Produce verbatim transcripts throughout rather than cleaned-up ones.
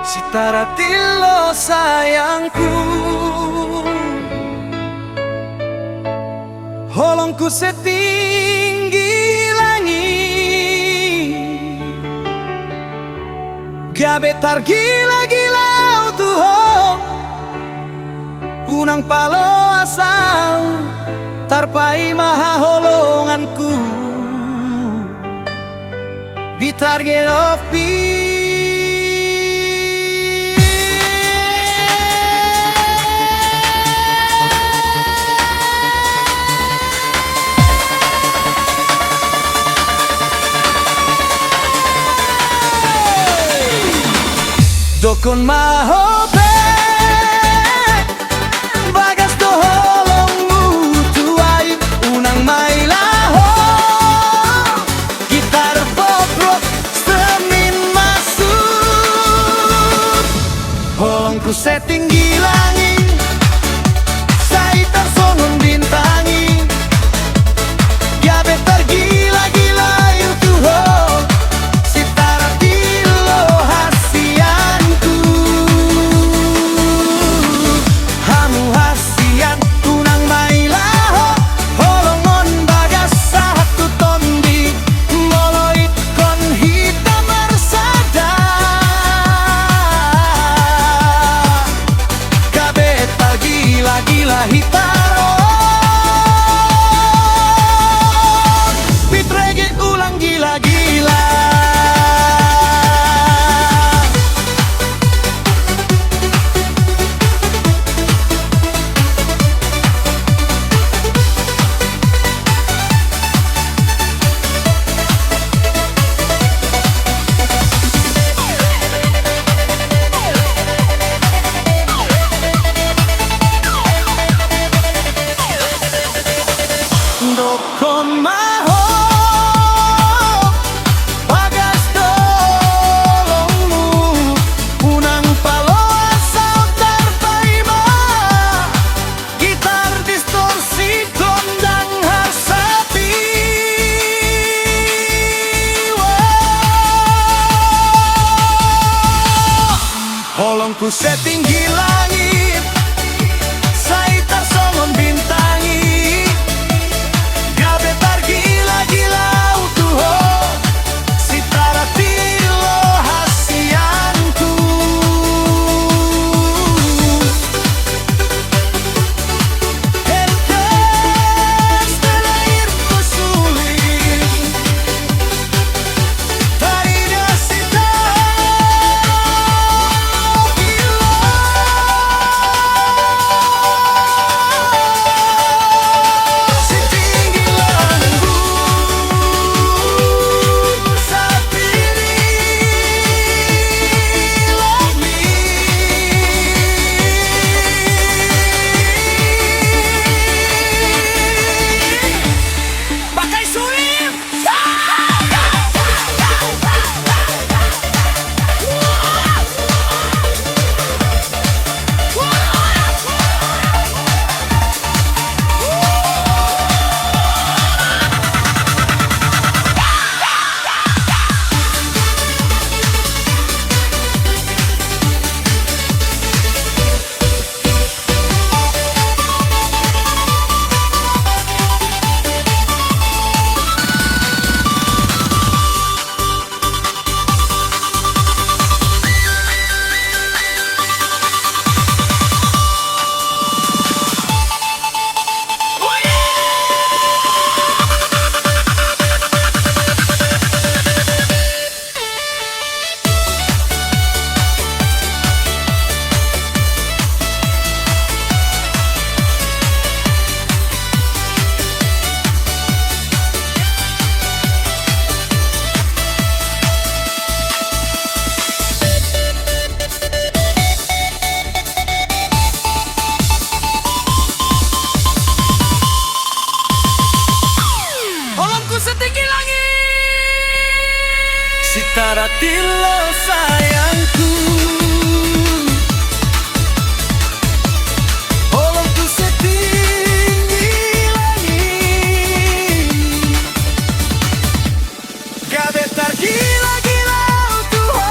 Sitara tilo sayangku, holongku setinggi langit. Gabe targila-gila au tu ho, unang paloas au, tarpaima haholonganku. Bitar Gelofpi. Dokon ma ho pe, bagas do holongmu tu ahu, unang maila ho gitar pop rock semin masuk. Holongku setinggi langit, sai tarsongon bintang i. Gabe targila-gila au tu ho, sitara tilo hasianku. Hamu hasian unang maila ho, holong on bagas sahat tu tondi, molo ingkon hita marsada. Gabe targila-gila hita ro. Beat reggae ulang gila-gila. Dokon ma ho, bagas do holongmu, unang paloas au, tarpaima gitar distorsi gondang harsapi. Holongku setinggi langit, sai tarsongon bintang i. Gabe targila-gila au tu ho, sitara tilo hasianku. Holongku setinggi langit. Sitara tilo sayangku. Holongku setinggi langit. Gabe targila-gila au tu ho.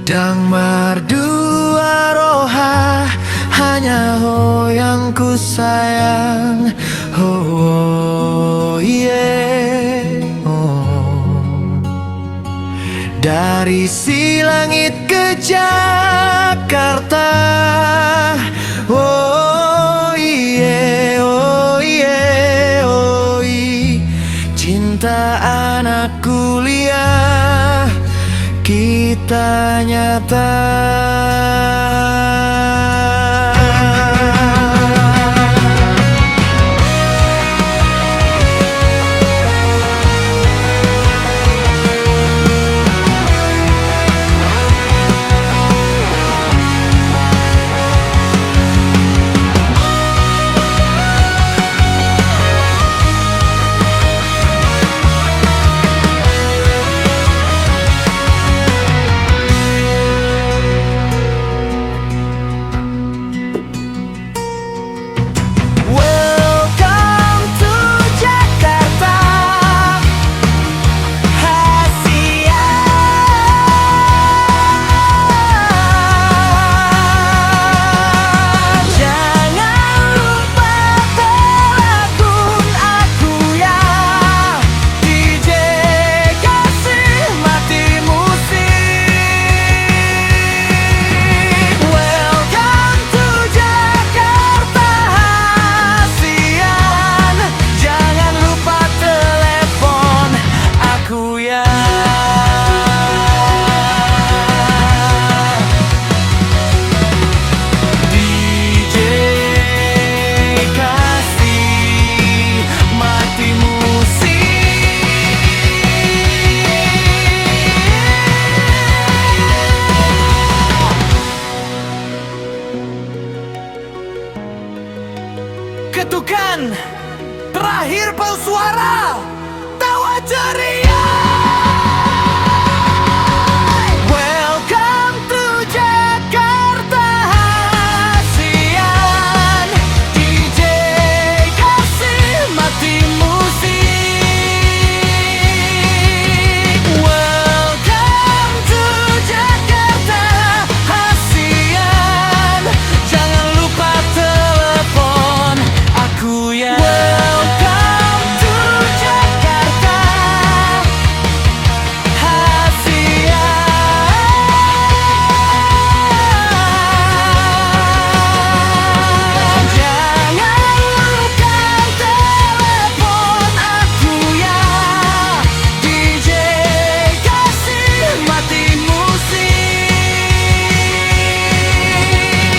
Ndang mardua roha, hanya Ho yang ku sayang. Oh, oh, yeah, oh. Dari Silangit ke Jakarta, oh, iye, oh, iye, oh, i. Cinta anak kuliah kita nyata. Welcome to Jakarta, Hasian. Jangan lupa telepon aku ya. D J Kasih mati musik. Welcome to Jakarta, Hasian. Jangan lupa telepon aku ya. D J Kasih mati musik. Ketukan terakhir, paus suara. Tawa ceria. Welcome to Jakarta, Hasian. D J Kasih mati musik. Welcome to Jakarta, Hasian. Jangan lupa telepon aku ya. Welcome to Jakarta, Hasian. Jangan lupa telepon aku ya. D J Kasih mati musik.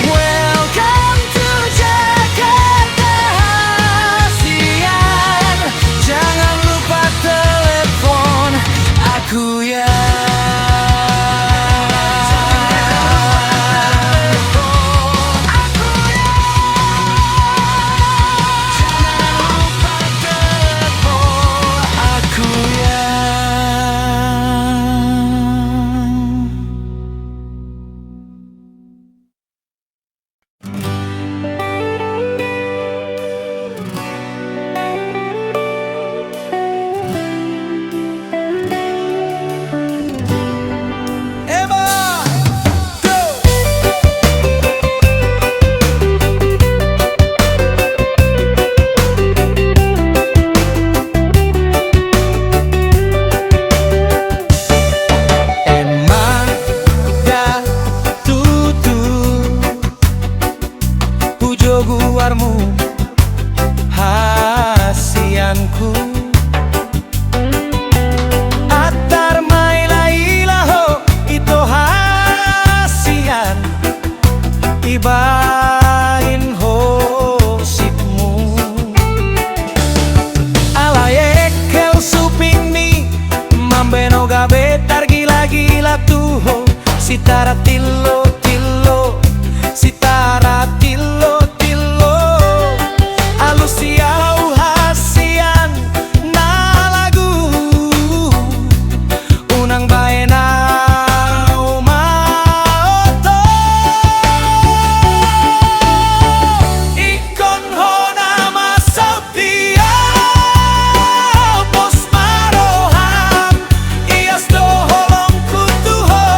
Welcome to Jakarta, Hasian. Jangan lupa telepon aku ya. Emma da tutu hujo goarmu hasianku. Antar mailaila ho ito hasian, ibaen hosipmu. Alai engkel supingmi mambaen ho gabe targilagila tu ho. Sitara tillo tillo, sitara tillo tillo. Alusi ahu hasian na lagu, unang baen ahu ma oto. Ingkon hona ma saut dia, pos ma roham, ias do holongku tu ho.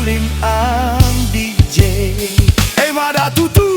Lim Ang D J. Ema da tutu.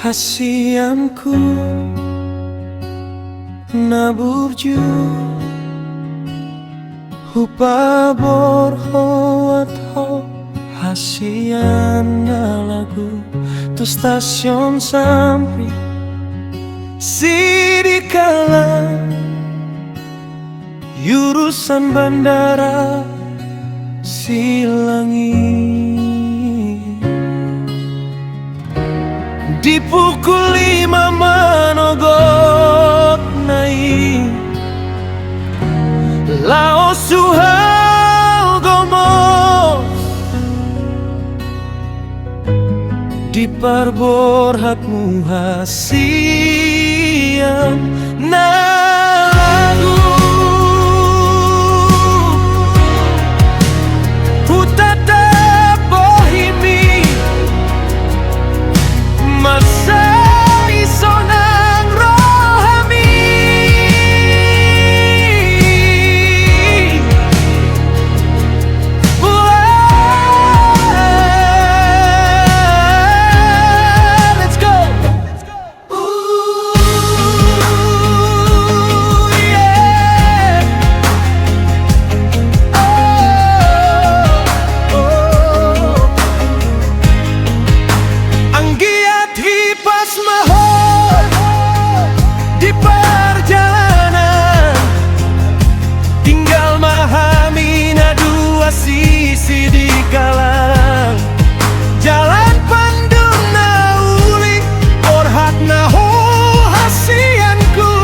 Hasianku na burju, hupaborhat ho hasian na lagu tu stasiun Sampit Sidikalang, jurusan Bandara Silangit. Di pukul lima manogotna i laos suhal gomos, diparborhat mu hasian na lagu. Hutatap bohimi mansai sonang rohami. Let's go. Anggiat hipas ma ho di parjalanan, tinggal ma hami na dua sisi di galang. Jalan pandu na uli, borhat na ho hasianku,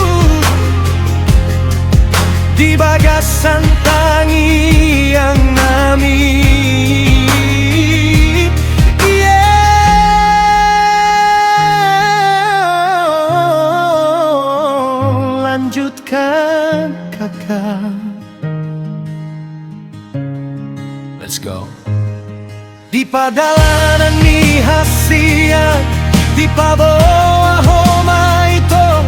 di bagasan tangiang nami. Lanjutkan kakak. Let's go. Di padalanan ni hasian, dipaboa ho ma ito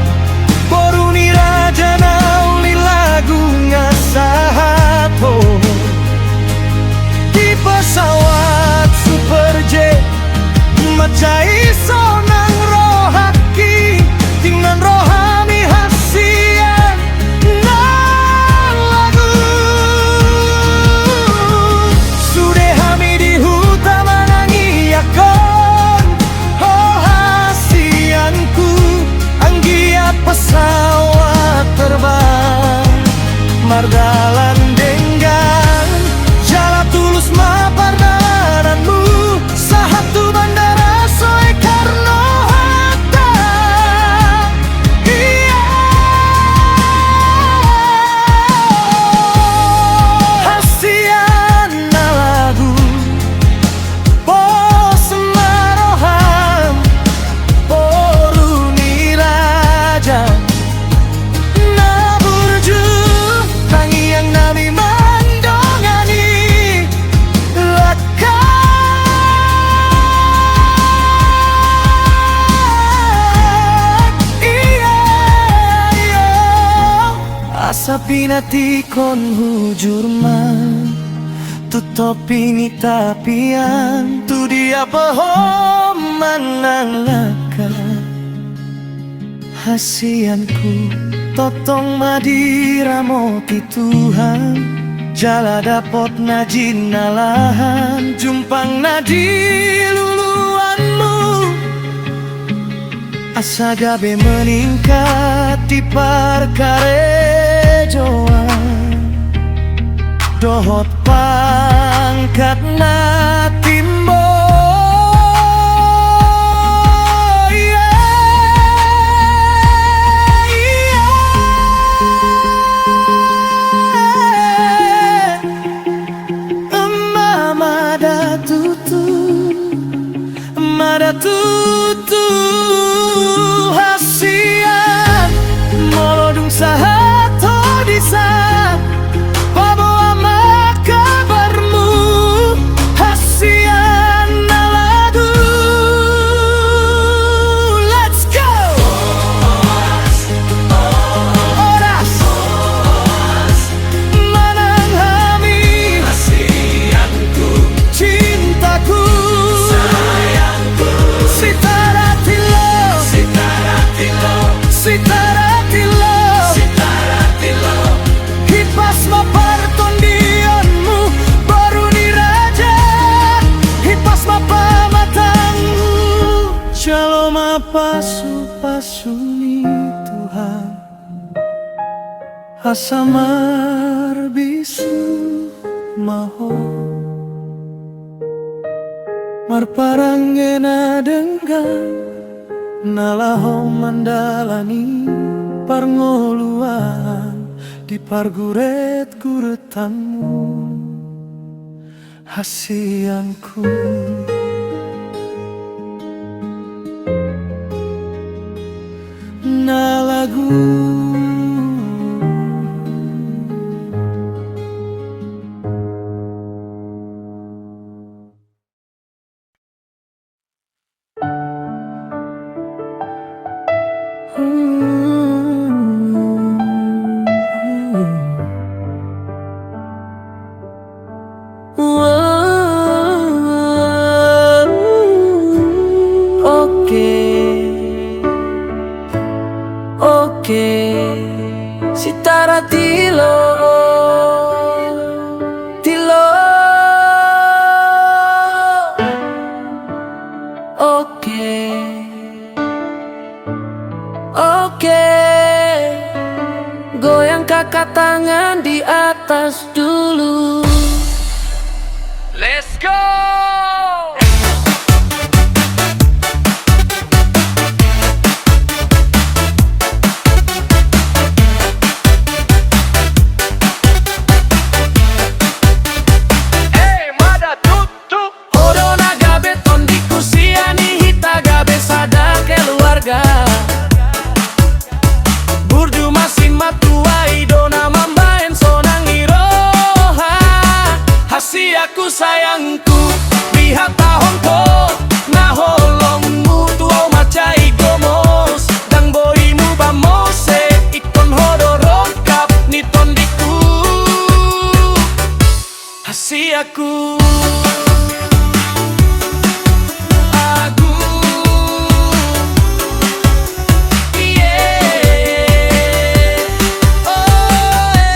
boru ni raja na uli, lagu nga sahat ho. Di pesawat Super Jet, mansai sonang rohangki, dingkan rohami hasian na lagu. Sude hami di huta manangiangkon ho hasianku, anggiat pesawat terbang mardalan denggan, jala tulus ma pardalananmu sahat tu bandara, soe Pinatikon hujur ma tu topi ni tapian, tu dia pe ho manang langka. Hasianku, tongtong ma diramoti Tuhan, jala dapot na jinalahan, jumpang na di luluanmu. Asa gabe meningkat di parkarejoan dohot pangkat na timbo. Ia, ia. Ema mada tutu, mada tutu hasian, molo dung sahat ho disa, paboa ma kabarmu hasian na lagu. Let's go! Horas! Manang hami. Hasianku. Cintaku. Sayangku. Sitara Tillo. Sitara Tillo. Sitara Tillo. Sitara Tillo. Hipas ma partondionmu, boru ni raja. Hipas ma pamatangmu. Jalo ma pasupasu ni Tuhan. Asa marbisuk ma ho. Marparange na denggan, na laho mandalani parngoluan di parguretguretanmu. Hasianku. Na lagu. Oke. Oke. Sitara Tillo. Tillo. Oke. Oke. Goyang kakak tangan di atas dulu. Let's go! Hey, mada tutu. Ho do na gabe tondingku, sian i hita gabe sada keluarga. Burju ma simatua, i do na mambahen sonang ni roha. Hasianku sayangku, dihatahon ho na holongmu tu au mansai i gomos, ndang boi muba muse, ingkon ho do rongkap ni tondingku. Hasianku. Agu. Ie. Oe.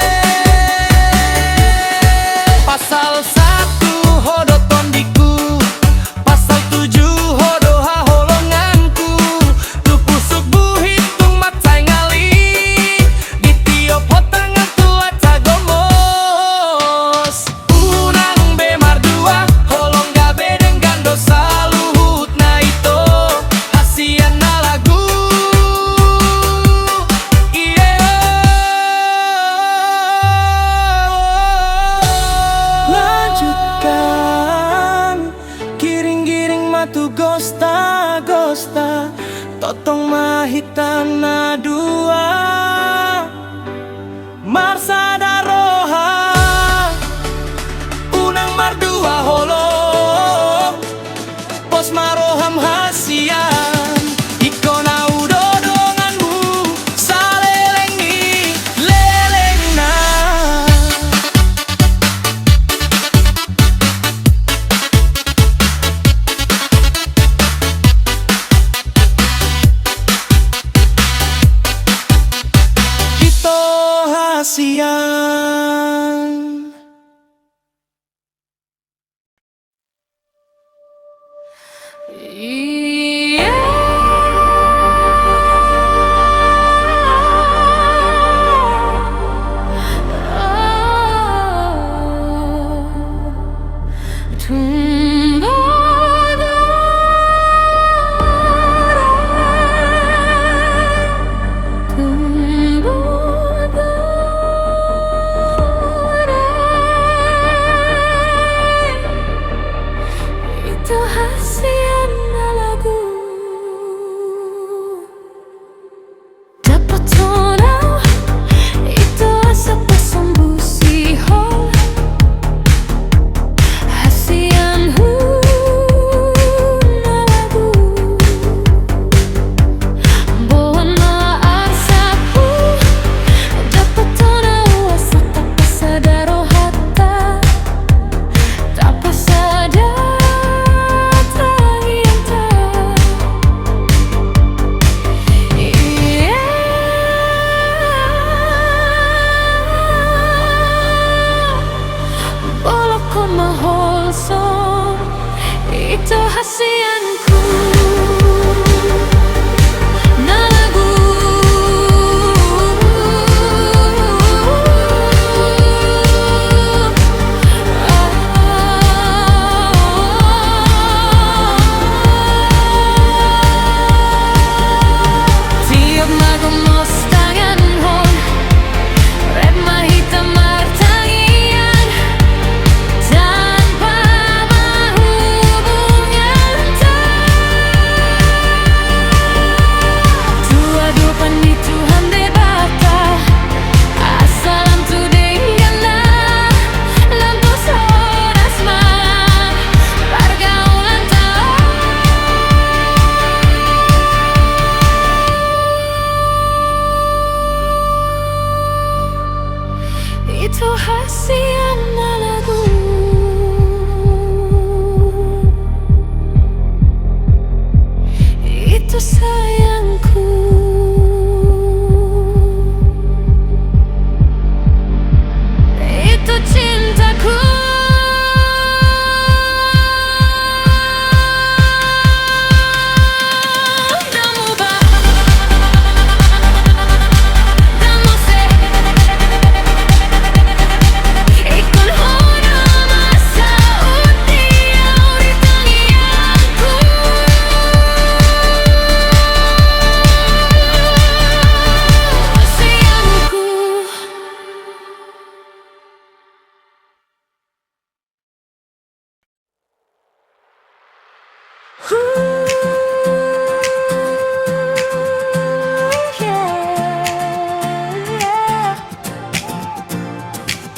Pasal satu ho do tondingku. Pasal tujuh ho do haholonganku. Tu pusuk Buhitung mansai ngali. Ditiop ho tangan tu aca gomos. Unang be mardua, holong gabe denggan do saluhutna ito. Hasian na lagu. Ie. Lanjutkan. Giring-giring ma tu gosta-gosta, tongtong ma hita na dua. Marsada roha, unang mardua holong. Pos ma roham hasian, ingkon au do donganmu. Saleleng ni lelengna Tumbodora, tumbodora, ito hasian na lagu. Dapoton au, ito asa pasombu sihol. Hasianhu na lagu. Boan ma arsakhu, dapoton au asa tapasada rohanta. Tapasada tangiangta. Ia. Bolongkon ma holsom, ito hasianhu na lagu. Tiop na gomos tanganhon, rap ma hita martangiang, tanpa ma hubunganta. Tu adopan ni Tuhan Debata, asa lam tu dengganna, lam tu horas ma pargaulanta. Ito hasian na lagu. Ito sayangku. Ito cintaku.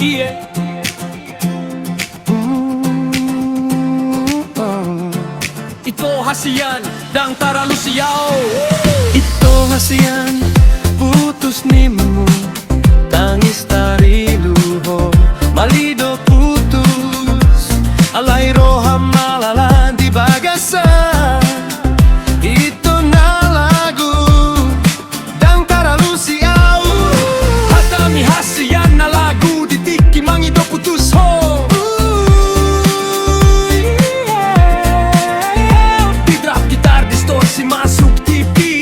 Ie. Ito hasian, ndang taralusi au. Ito hasian, putus nimmu, tangis tarilu ho, malido putus, alai roham ma lalan di bagasan. Ito na lagu, ndang taralusi au. Hata ni hasian na lagu di tingki mangido putus ho. Di drap gitar distorsi masuk tipi.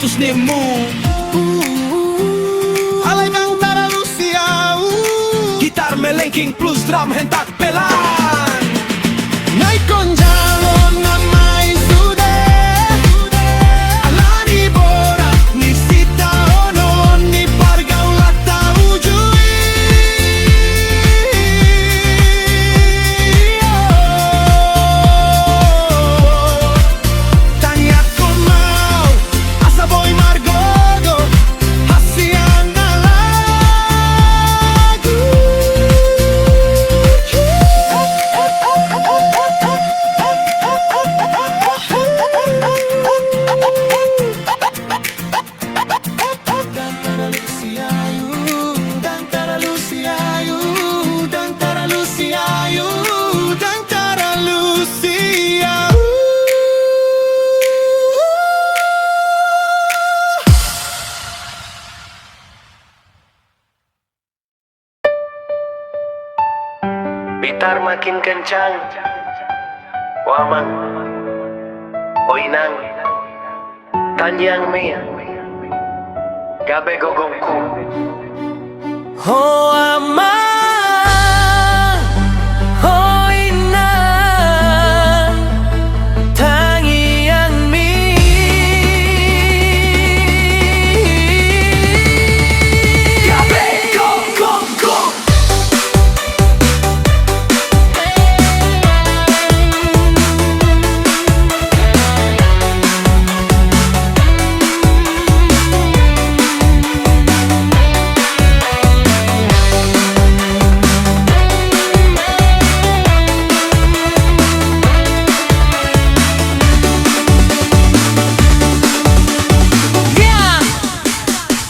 Tus nimu. Alai ndang taralusi au. Gitar melengking plus drum hentak pelan. Na ingkon jalo na main sude. Alani borat ni sitaonon ni pargaulanta uju i. Tangiangkon ma au asa boi margogo hasian na lagu. Bitar makin kencang. O amang, o inang, tangiangmi gabe gogongku. Ho amang, ho inang, tangiangmi gabe gogongku.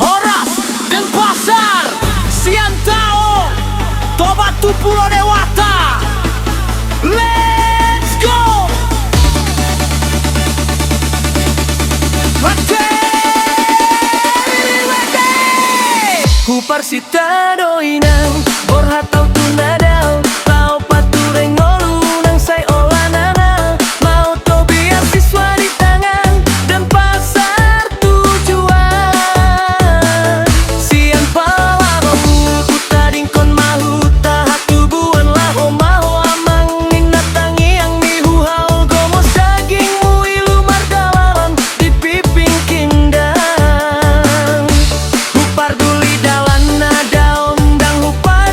Horas, Denpasar, sian Tao, Toba tu Pulo Dewata. Let's go! Mate! Huparsinta do inang, borhat au tu na dao, laho pature ngolu nang sai olanana. Mauto biasiswa di tangan Denpasar tujuan. Sian pala rohangku tadingkon ma huta hatubuan, laho ma ho amang ninna tangiangmi, huhaholgo mos dagingmu ilu mardalalan di piping kindang. Huparduli dalan na dao, ndang hupa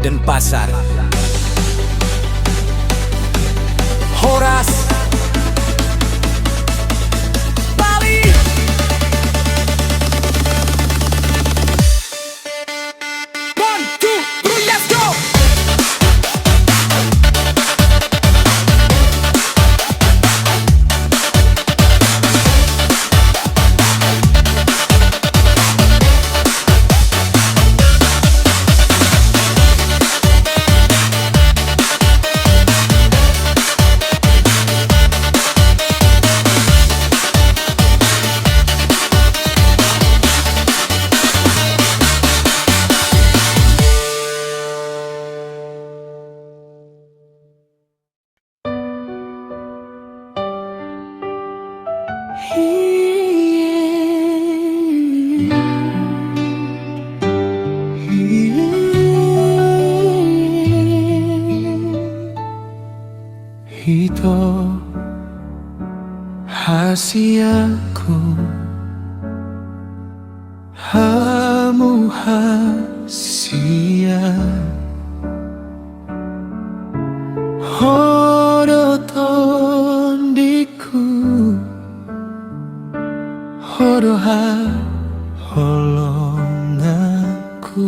Denpasar. Horas. Bali. One, two, three, let's go. Ito hasianku, hamu hasian. Ho do tondingku, ho do haholonganku.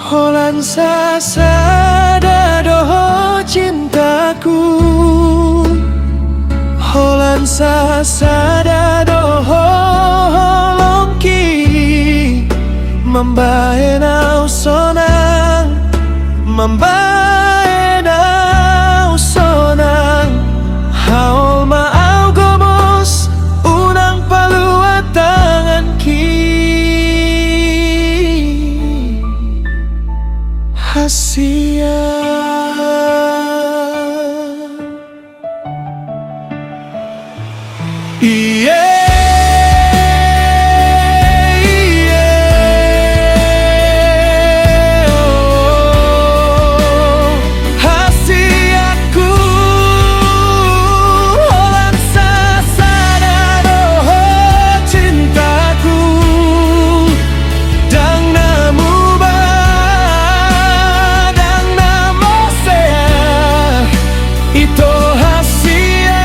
Holan sasada do ho cintaku, holan sasada do ho holongki. Mambahen au sonang, mambahen au sonang. Haol ma au gomos, unang palua tanganki. Hasian. Ie, ie, oh, hasianku, holan sasada do ho cintaku. Ndang na muba, ndang na mose, ito hasian.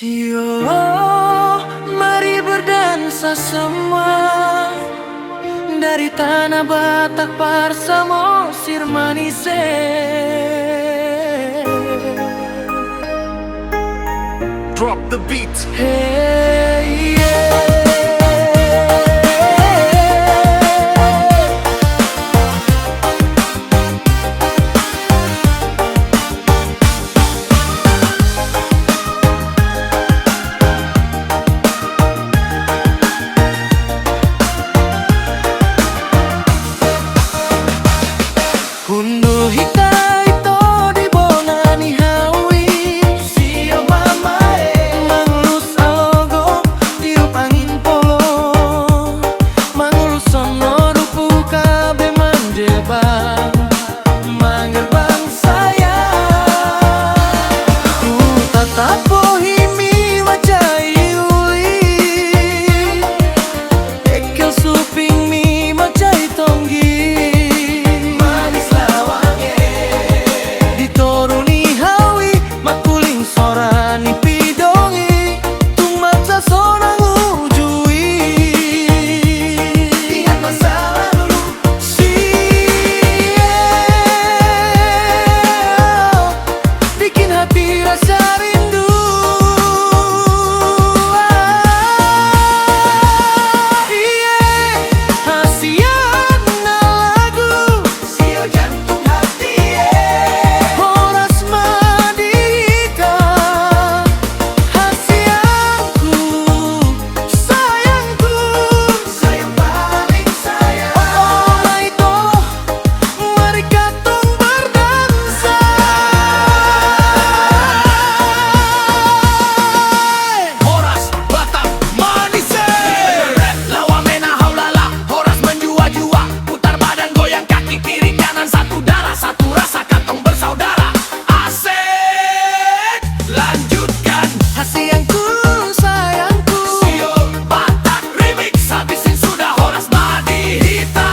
Yo, mari berdansa semua, dari tanah Batak par Samosir Manise. Drop the beat. Hey, yeah. Hundul hita ito di bona ni hau i. Sio mama e. Mangulus alogo, tiup angin polo. Mangulus sono rupu gabe mandeba. Mangerbang sayang. Hutatap bohimi manjai uli. Dekel supingmi manjai tonggi. Manis lawang e. Di toru ni hau i mangkuling sora ni pidong i. Tung mansai sonang uju i. Ingat masa lalu. Sio, bikin hati rasa rindu. Ah, iye, hasian na lagu. Sio jantung hati e. Horas ma di hita. Hasianku, sayangku, sayang paling sayang. Oh, oh, ma ito, mari katong berdansa. Horas, Batak, Manise. Rap, lawa mena, haulala. Horas menjua-jua. Putar badan, goyang kaki kiri kanan. Satu darah, satu rasa, katong bersaudara. Asik. Lanjutkan. Hasianku, sayangku. Sio Batak Remix, habisin sudah, horas ma di hita.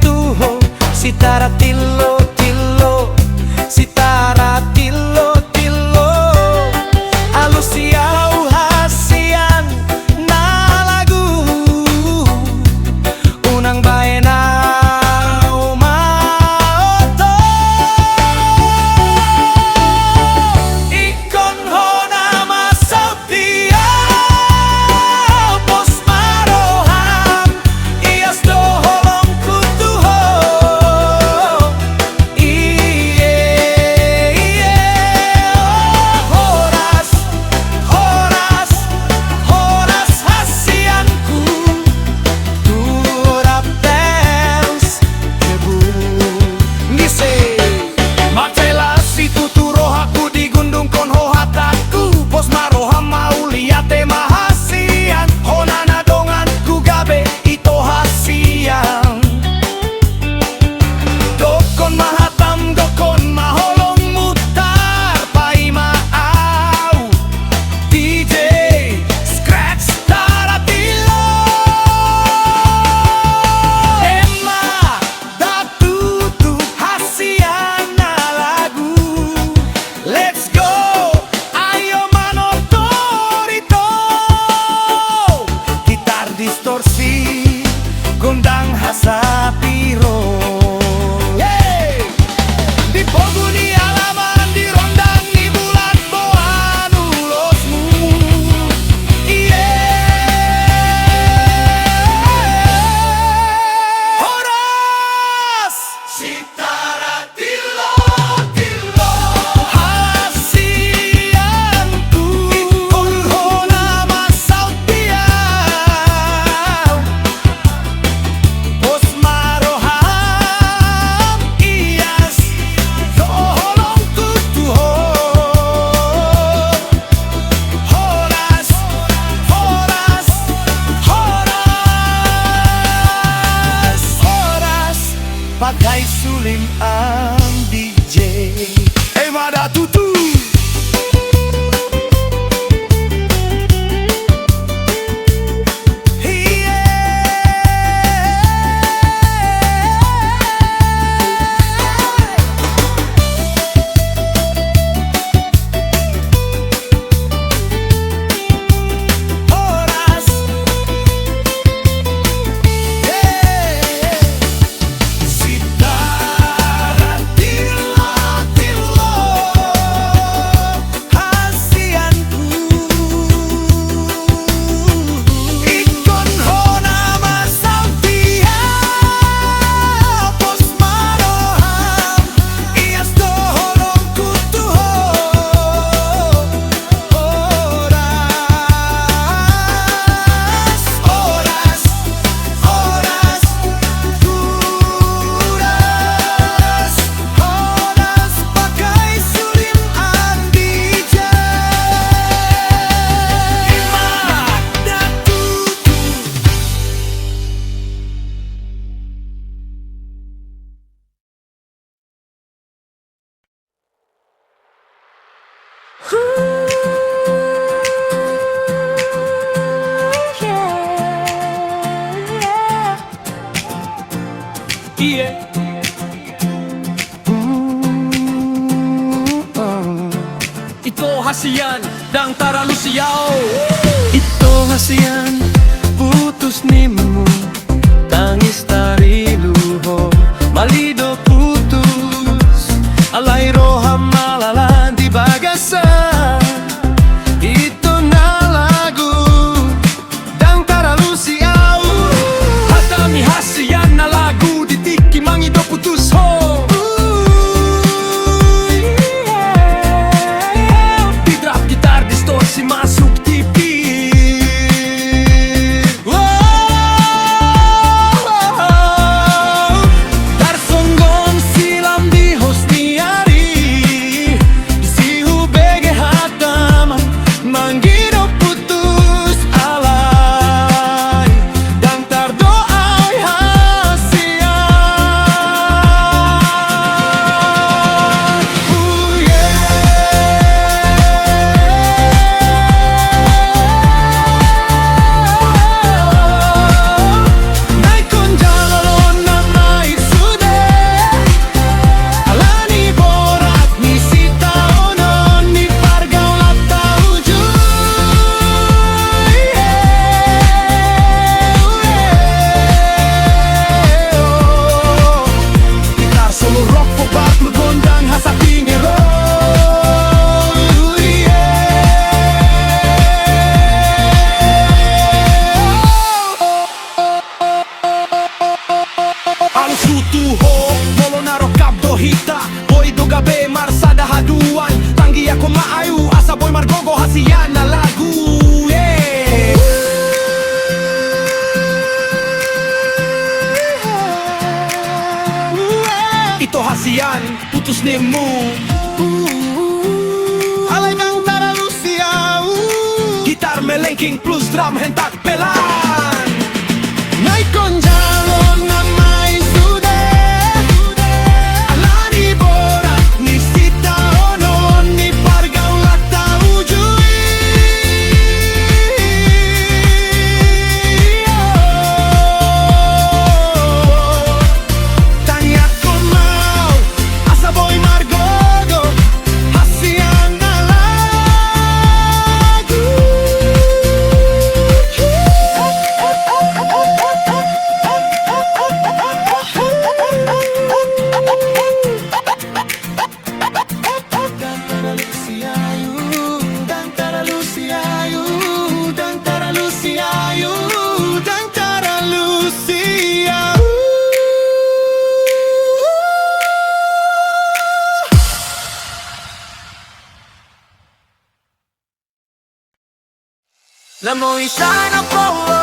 tu ho, Sitara Tillo, Tillo, Sitara Tillo, Tillo. Alusi au hasian na lagu, unang baen au ma oto. Ingkon hona ma saut di au, pos ma roham, ias do holongku tu ho. Ie, ie, o, horas, horas, horas hasianku, tu rap dance kebun. Nise. Marcelasi tutu rohangku digundungkon ho hatangku, pos ma roham, mauliate ma hasian, hona na donganku gabe ito hasian. Dokkon ma hatam, dokkon ma holongmu, tarpaima au D J Scratch Tara Tillo. Emma. Datu tu hasian na lagu. Let's go. Ayo manortor ito. Gitar distorsi, gondang hasapiro. Yeay. Di pogu ni alaman, di rondang ni bulan, boan ulosmu. Yeay. Horas. Sitara Tillo, Tillo. Hasianku. Ingkon hona ma saut di au, pos ma roham, ias do holongku tu ho. Horas, horas, horas, horas. Pakai suling an D J. Emma Datu tu. Horas. Sitara Tillo, Tillo. Hasianku. Ingkon hona ma saut di au, pos ma roham, ias do holongku tu ho. Horas, horas, horas, horas, horas, pakai suling an D J. Emma Datu tu. Ie. Ito hasian, ndang taralusi au. Ito hasian, putus nimmu. Tangis tarilu ho, malido putus. Alai roham malalan di bagasan. Ito na lagu, ndang taralusi au. Hata ni hasian na lagu di tingki mangido putus ho. Di drap gitar distorsi masuk T V. Wow. Tutu ho, molo na rongkap do hita, boi do gabe marsada haduan. Tangihon ma ahu asa boi margogo hasian na lagu. Ito hasian putus nimmu. Alai dang tarlupa ahu. Gitar melengking plus drum hentak pelan. Na ingkon jalo nama i sude. Alani borat ni sitaonon ni pargaulan ta uju i. Tangiangkon ma ahu asa boi margogo hasian na lagu. Dang tarlupa ahu, dang tarlupa ahu, dang tarlupa ahu. Namo isana polo.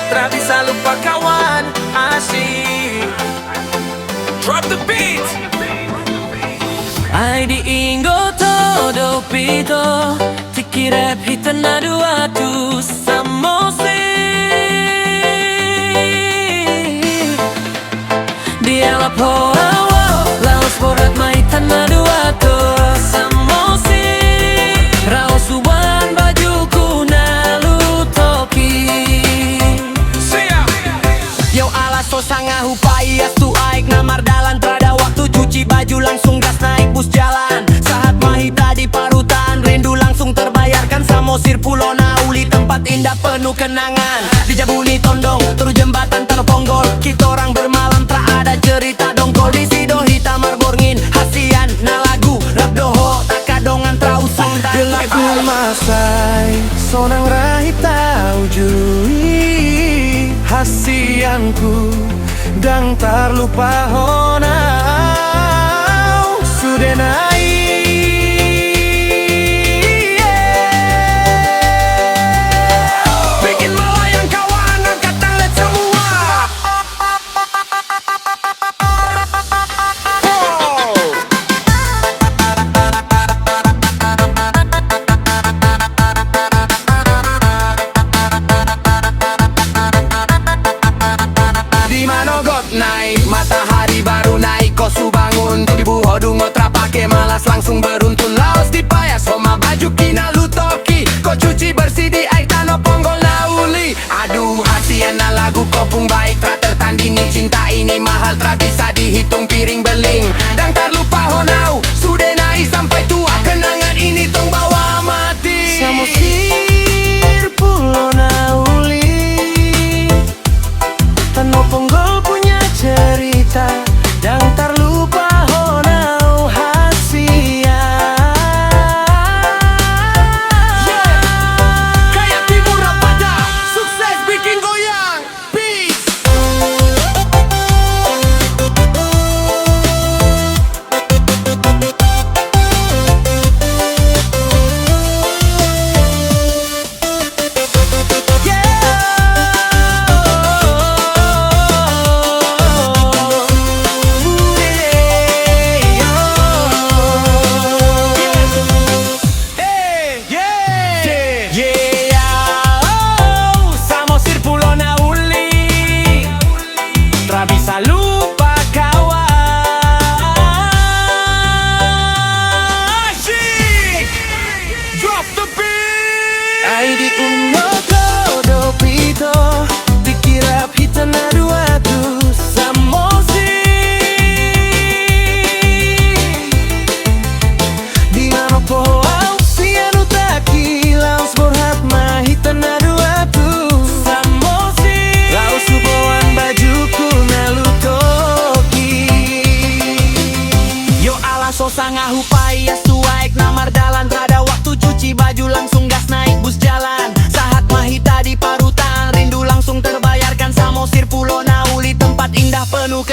Tra bisa lupa kawan, asik. Drop the beat. Ai diingot ho dope ito, tingki rap hita na dua tu Samosir. Dialap ho ahu, laos borat ma hita na dua tu Samosir. Raos huboan bajuku na lutok i. Siap. Yo ala so sanga hupaias tu aek na mardalan, tra ada waktu cuci baju langsung gas naik bus jalan. Sahat ma hita di parutan, rindu langsung terbayarkan Samosir pulo na uli, tempat indah penuh kenangan. Di jabu ni tondong, toru jembatan Tano Ponggol, kitorang bermalam tra ada cerita dongkol. Disi do hita marborngin hasian na lagu, rap dohot angka dongan tra usung. Di lagu masa i sonang ra hita uju i, hasianku. Dang tarlupa hona au sudena i. Bikin melayang kawan, angkat tangan semua. Di manogot naik matahari baru naik, kos hubangun tubuh ho dung ho tra pake, malas langsung beruntun laos dipaias ho ma bajuki na lutok i. Ko cuci bersih di aek Tano Ponggol na uli. Aduh hasian na lagu, kopung baik tra tertandingi, cinta ini mahal tra bisa dihitung piring beling. Dang tarlupa hona au sudena i sampai tua, kenangan ini tong bawa mati. Samosir pulo na uli, Tano Ponggol punya cerita, dang tarlupa hona au hasian. Kayak timur apa dah? Sukses bikin goyang. Peace.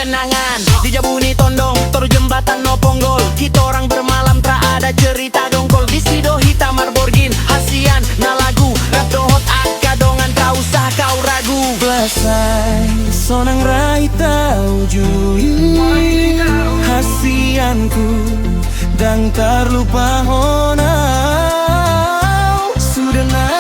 Kenangan di jabu ni tondong, toru jembatan Oponggol. Hita orang bermalam, tak ada cerita dongkol. Disi do hita marborgin, hasian na lagu, rap dohot angka dongan, tak usah kau ragu. Belas ai sonang ra hita ujui, hasianku, ndang tarlupahon au sude nai.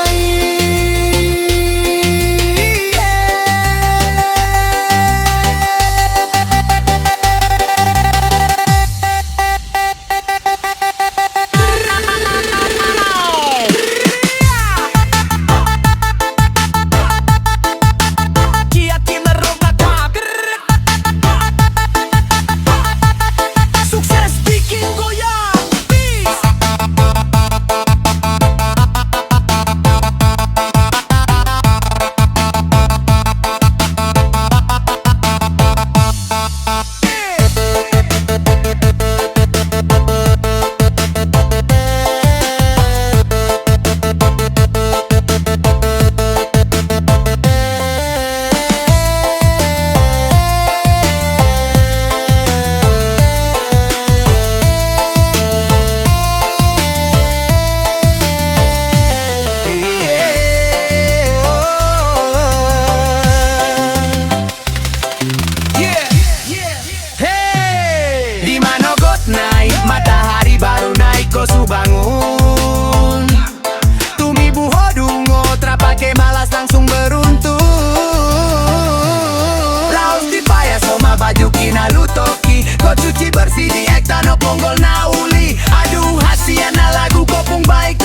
Sukses bikin goyang. Di manogot nai, matahari baru naik, kau su bangun. Tumibu ho dungot, ra pake malas, langsung beruntung. Laos dipayas ho ma baju ki na lutoki, kau cuci bersih di aek tano Ponggol na uli. Aduh, hasian na lagu, kopung baik